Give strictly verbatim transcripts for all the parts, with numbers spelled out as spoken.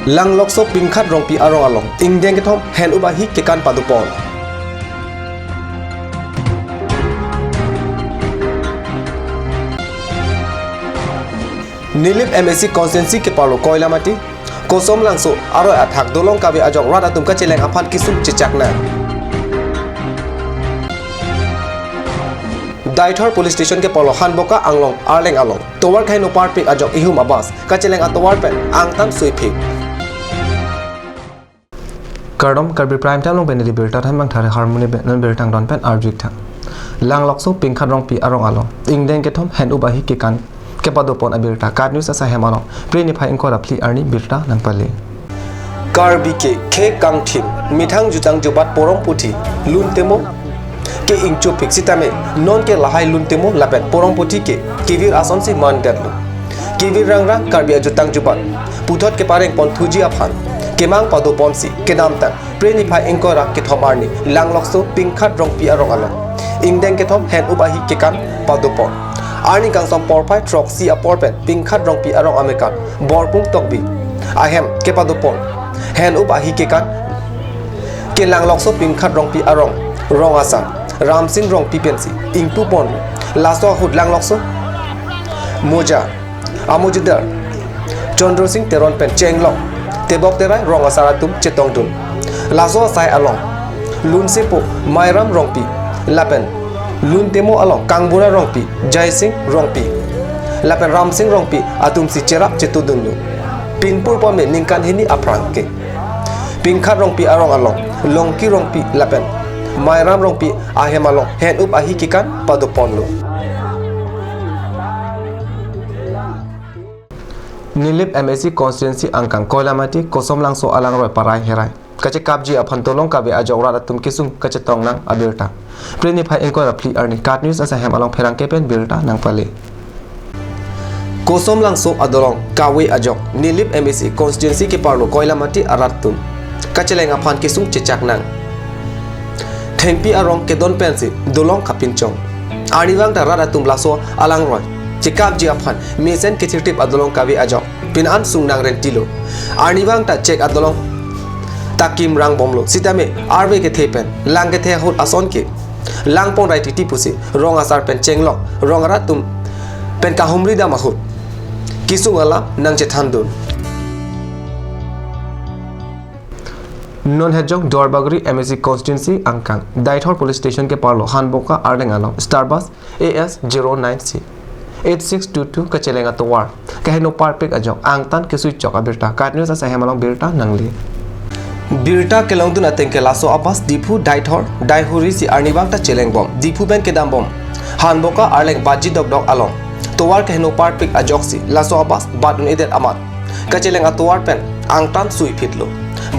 Langlokso Pingkhat Rongpi arong along ingdeng kethom hen-up ahi kekan padopon. Nilip M A C constituency keparlo Koilamati, Kosomlangso aroi athak dolong kave ajok rat atum kacheleng aphan kesung chechaknang. Deithor Police Station keparlo Hanboka Anglong arleng along tovar kaheno parpik ajok ihum abus kacheleng atovar pen angtan suiphit. Kardom, Karbi Prime Time along pen neli birta thanbang thare harmoni pen non birta angdon pen arju-ik tha. Langlokso Pingkhat Rongpi arong along ingdeng kethom hen-up ahi kekan kepadopon abirta KAT News asai hem along Phre niphai ingkoi ra phli arni birta nangpale. Karbi ke khei kangthim, methang jutang jubat porong puthi lun temo ke ingchopik sitame, non ke lahai lun temo lapen porong puthi ke kevir asonsi mandetlo. Kevir rangrang Karbi ajutang jubat puthot kepareng ponthuji aphan kemang padoponsi kedamtang Phre niphai ingkoi ra kethom arni Langlokso Pingkhat Rongpi arong along ingdeng kethom hen-up ahi kekan padopon. Arni kangsam porphai throksi apor pen Pingkhat Rongpi arong amekan Borpung Tokbi ahem kepadopon. Hen-up ahi kekan ke Langlokso Pingkhat Rongpi arong rong asar Ramsing Rongpi pensi ingpuponlo. Laso ahut Langlokso Moja amojidar Chandra Singh Teron pen chenglok tebok terai rong asar atum chetongdun. Laso asai along lunsepo Mairam Rongpi lapen lun temo along Kangbura Rongpi, Jaising Rongpi lapen Ramsing Rongpi atumsi cherap chetudunlo. Pinpur pame ningkan hini aphrang ke Pingkhat Rongpi arong along Longki Rongpi lapen Mairam Rongpi ahem along hen-up ahi kekan padoponlo. Nilip M A C constituency angkang Koilamati Kosomlangso alangroi parai herai kachekapji aphan dolong kave ajok rat atum kesung kachetongnang abirta Phre niphai ingkoi ra phli arni KAT News asai hem along pherangke pen birta nangpale. Kosomlangso adolong kave ajok Nilip M A C constituency keparlo Koilamati arat atum kacheleng aphan kesung chechaknang. Thengpi arong kedon pensi dolong kapinchong. Arnivang ta rat atum laso alangroi chekapji aphan mesen kethirtip adolong kave ajok pin-an sungnang rentilo. Arnivang ta chek adolong ta kimrang bomlo. Sitame arve kethe pen lang kethe ahut ason ke langpon rai titi pusi rong asar pen chenglok rong arat atum pen kahumri dam ahut kesung alam nangchethandun. Non hejong Duarbagori M A C constituency angkang Deithor Police Station keparlo Hanboka arleng along Star Bus A S zero nine C eight six two two kacheleng atovar kaheno parpik ajok angtan kesuichok abirta KAT News asai hem along birta nangle. Birta kelongdun ateng ke laso abus Diphu Deithor Daihuri si arnivang ta cheleng bom, Diphu pen kedam bom Hanboka arleng baji dokdok along tovar kaheno parpik ajoksi laso abus bat un-edet amat kacheleng atovar pen angtan suiphitlo.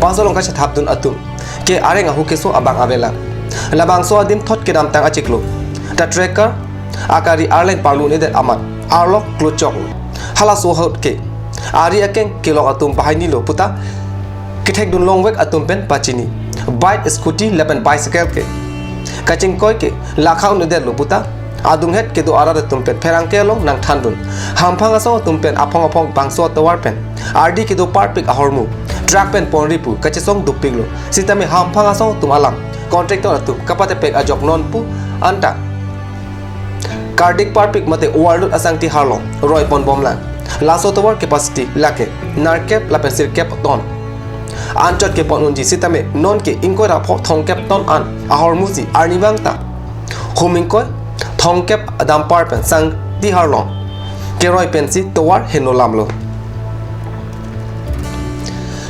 Bus along kachethapdun atum ke areng ahu keso abang avelang. Labangso adim thot kedamtang achiklo ta tracker akari arleng parlu un-edet amat arlok klochoklo. Halaso ahut ke ari akeng kelong atum bahainilo puta kethekdun longvek atum pen pachini. Bike, scooty lapen bicycle ke kachingkoi ke lakha un-edetlo puta adunghet kedo arat atum pen pherangke along nangthandun. Hamphang asong atum pen aphong aphong bangso atovar pen ardi kedo parpik ahormu truck pen ponri pu kachesong dopiklo. Sitame hamphang asong atum alam contractor atum kapatepek ajok nonpu anta kardik parpik mate overload asangti harlong roi ponbomlang. Laso tovar capacity lake nerkep lapen sirkep ton anchot kepon unji sitame nonke ingkoi ra pho thomkep ton an ahormusi arnivang ta hum ingkoi thomkep dumper pen sangti harlong keroi pensi tovar heno lamlo.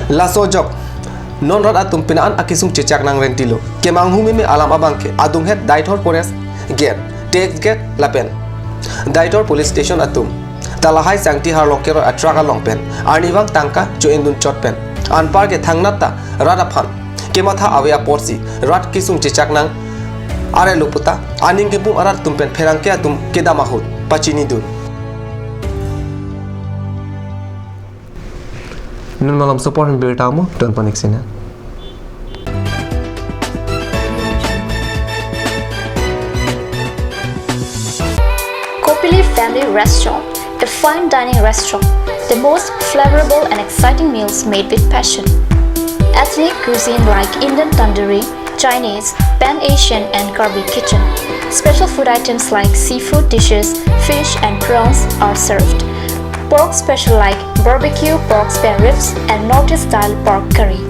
Laso ajok non rat atum pin-an akesung chechaknang rentilo. Kemanghu meme alam abang ke adunghet Deithor Forest Gate, Tax Gate lapen Deithor Police Station atum ta lahai sangti harlong keroi atruck along pen arnivang tangka cho-endun chot pen anpar ke thangnat ta rat aphan kematha ave apotsi rat kesung chechaknang arelo puta aning kepum arat atum pen pherangke atum kedam ahut pachinidun. Nun malom sopor birta mo don panik sina. Kopili Family Restaurant, a fine dining restaurant. The most flavorable and exciting meals made with passion. Ethnic cuisine like Indian tandoori, Chinese, Pan-Asian and Karbi kitchen. Special food items like seafood dishes, fish and prawns are served. Pork special like barbecue pork spare ribs and Northeast style pork curry.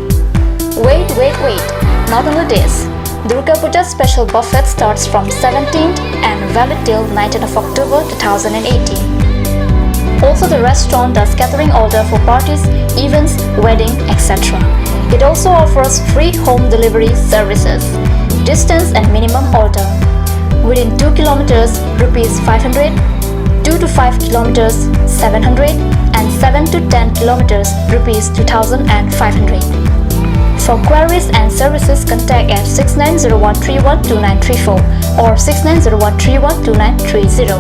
Wait, wait, wait! Not only this, Durga Puja special buffet starts from seventeenth and valid till nineteenth of October two thousand eighteen. Also, the restaurant does catering order for parties, events, wedding, et cetera. It also offers free home delivery services. Distance and minimum order: within two kilometers, rupees five hundred, two to five kilometers, seven hundred, and seven to ten kilometers, rupees two thousand five hundred. For queries and services, contact at six nine zero one three one two nine three four or six nine zero one three one two nine three zero.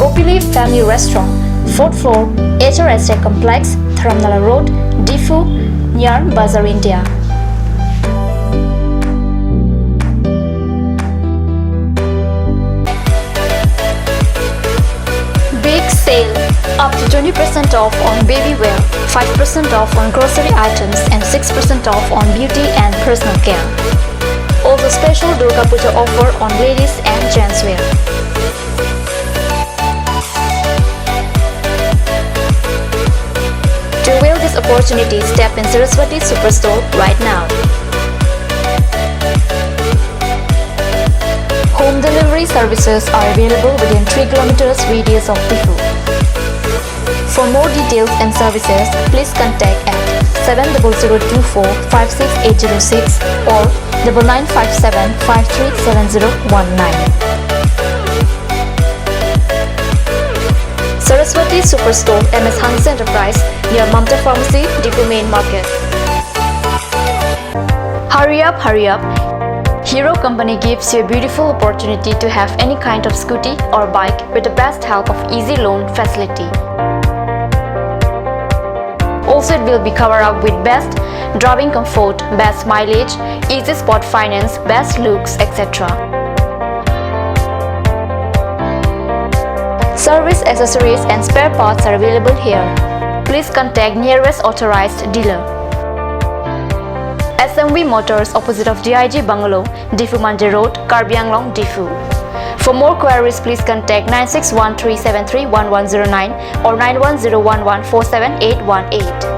Gopili Family Restaurant, fourth floor, H R S A Complex, Dharamnala Road, Diphu, near Bazaar India. Big sale! Up to twenty percent off on baby wear, five percent off on grocery items, and six percent off on beauty and personal care. Also, special Durga Puja offer on ladies and gents wear. To avail this opportunity, step in Saraswati Superstore right now. Home delivery services are available within three kilometers radius of Diphu. For more details and services, please contact at seven double zero two four five six eight zero six or double nine five seven five three seven zero one nine. Saraswati Superstore, M S Hanse Enterprise, near Mamta Pharmacy, Diphu Main Market. Hurry up, hurry up! Hero Company gives you a beautiful opportunity to have any kind of scooty or bike with the best help of easy loan facility. Also, it will be covered up with best driving comfort, best mileage, easy spot finance, best looks, et cetera. Service, accessories and spare parts are available here. Please contact nearest authorized dealer. S M V Motors, opposite of D I G Bungalow, Diphu Manja Road, Karbi Anglong, Diphu. For more queries, please contact nine six one three seven three one one zero nine or nine one zero one one four seven eight one eight.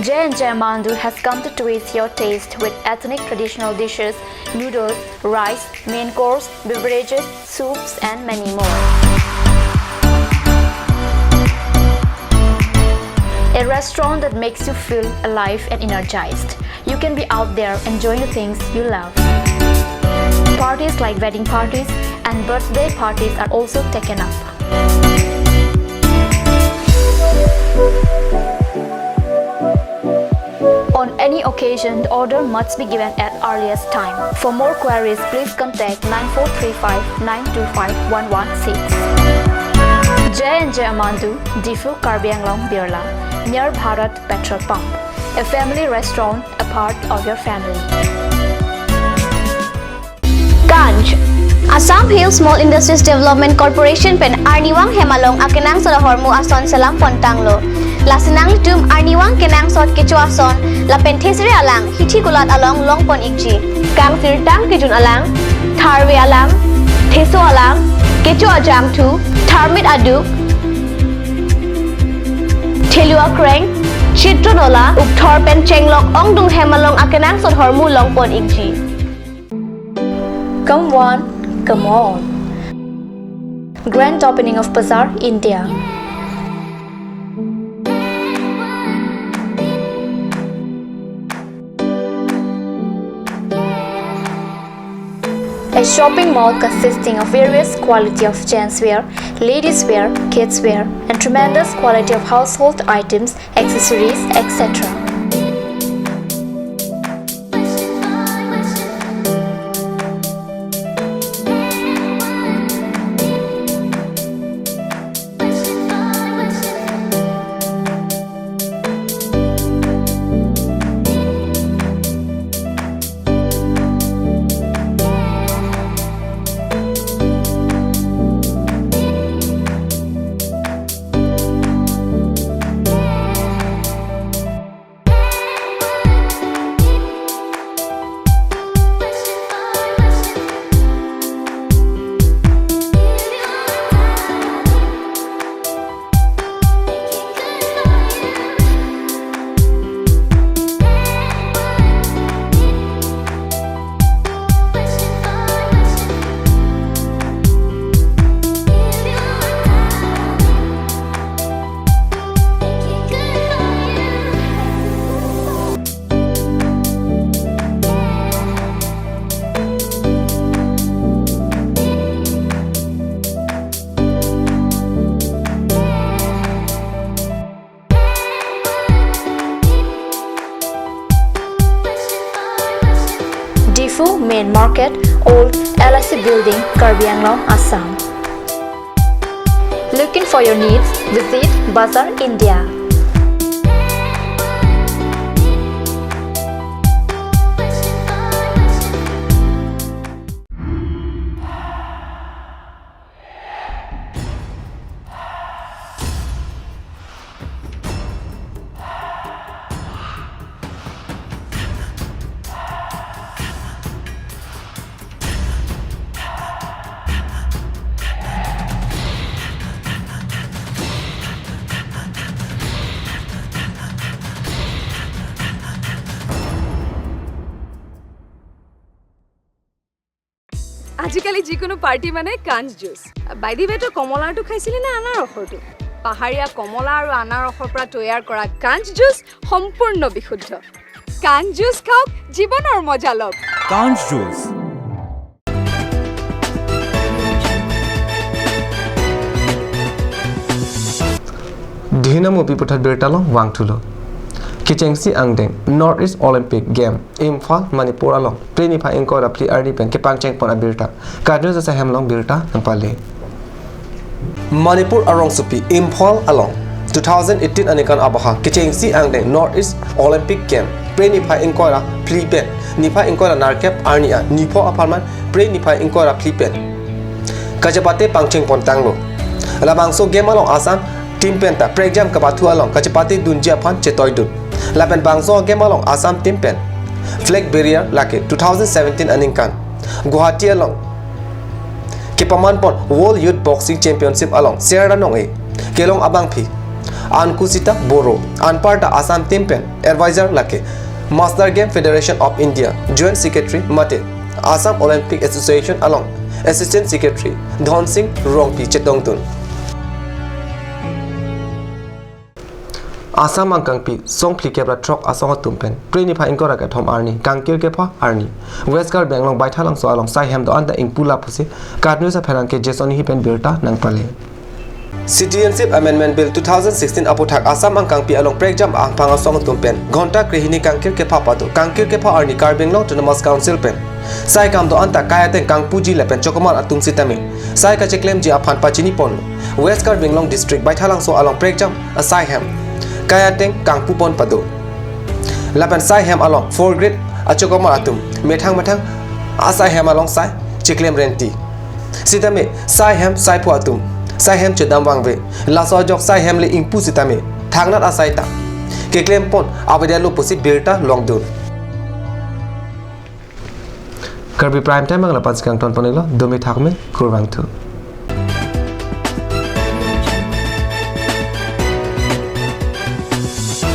J and J Mandu has come to twist your taste with ethnic traditional dishes, noodles, rice, main course, beverages, soups, and many more. A restaurant that makes you feel alive and energized. You can be out there enjoying the things you love. Parties like wedding parties and birthday parties are also taken up. On any occasion, the order must be given at earliest time. For more queries, please contact nine four three five nine two five one one six. J and J Amandu, Diphu, Karbi Anglong, Birla, near Bharat Petrol Pump. A family restaurant, a part of your family. Kanj. Assam Hill Small Industries Development Corporation pen arnivang hem along akenangsot ahormu ason selam pontanglo. Lasi nanglitum arnivang kenangsot kecho ason lapen thesere alang hithi kulat along longpon ikji. Kangsirtang kejun alang, tharve alang, theso alang, kecho ajangthu, tharmit aduk, thelu akreng, chitron ola, ukthor pen chenglok ongdung hem along akenangsot ahormu longpon ikji. Come one, come all. Grand opening of Bazaar, India. A shopping mall consisting of various quality of gents wear, ladies wear, kids wear, and tremendous quality of household items, accessories, et cetera. Main Market, Old L I C Building, Karbi Anglong, Assam. Looking for your needs? Visit Bazar India. আজিকালি যিকোনো পাৰ্টি মানে কাঞ্চ জুচ। বাইদেৱে তো কমলাৰটো খাইছিলে নে আনাৰসৰটো? পাহাৰীয়া কমলা আৰু আনাৰসৰ পৰা তৈয়াৰ কৰা কাঞ্চ জুচ সম্পূৰ্ণ বিশুদ্ধ। কাঞ্চ জুচ খাওক, জীৱনৰ মজা লওক। কাঞ্চ juice. Dhinam upi puthot birta along vangthulo. Kechengsi angdeng North East Olympic Game Imphal, Manipur along Phre niphai ingkoi ra phli arni pen kepangchengpon abirta Kadnus asai hem along birta nangpale. Manipur arongsopi Imphal along two thousand eighteen aningkan abahar kechengsi angdeng North East Olympic Game Phre niphai ingkoi ra phli pen niphai ingkoi ra nerkep arni a nipho apharman Phre niphai ingkoi ra phli pen kachepate pangchengpon tanglo. Labangso game along Assam team pen ta prekjam kapathu along kachepate dunji aphan chetoidun. Lapen bangso game along Assam team pen flag bearer lake two thousand seventeen aningkan Guwahati along kepamanpon World Youth Boxing Championship along serra nong-e kelong abangpi Ankushita Boro, anparta Assam team pen advisor lake Master Game Federation of India Joint Secretary mate Assam Olympic Association along Assistant Secretary Dhonsing Rongpi chetongdun. Assam angkangpi song phlikep ra throk asong atum pen Phre niphai ingkoi ra kethom arni kangkir kepha arni West Karbi Anglong Baithalangso along sai hem do-an ta ingpu la pusi Kadnus apherangke Jason Enghi pen birta nangpale. Citizenship Amendment Bill two thousand sixteen aputhak Assam angkangpi along prekjam angphang asong atum pen ghonta krehini kangkir kepha pado kangkir kepha arni Karbi Anglong Autonomous Council pen sai kam do-an ta kai ateng kangpuji lapen chokomar atum sitame sai kacheklemji aphan pachiniponlo. West Karbi Anglong District Baithalangso along prekjam asai hem kai ateng kangpupon pado. Lapen sai hem along fourth grade achokomar atum methang methang asai hem along sai cheklem renti. Sitame sai hem saiphu atum sai hem chodam vangve. Laso ajok sai hem le ingpu sitame thangnat asai ta keklempon avedetlo pusi birta longdun. Karbi Prime Time ang lapu-an si kangtonpon-iklo, dumi thakme, kurvangthu.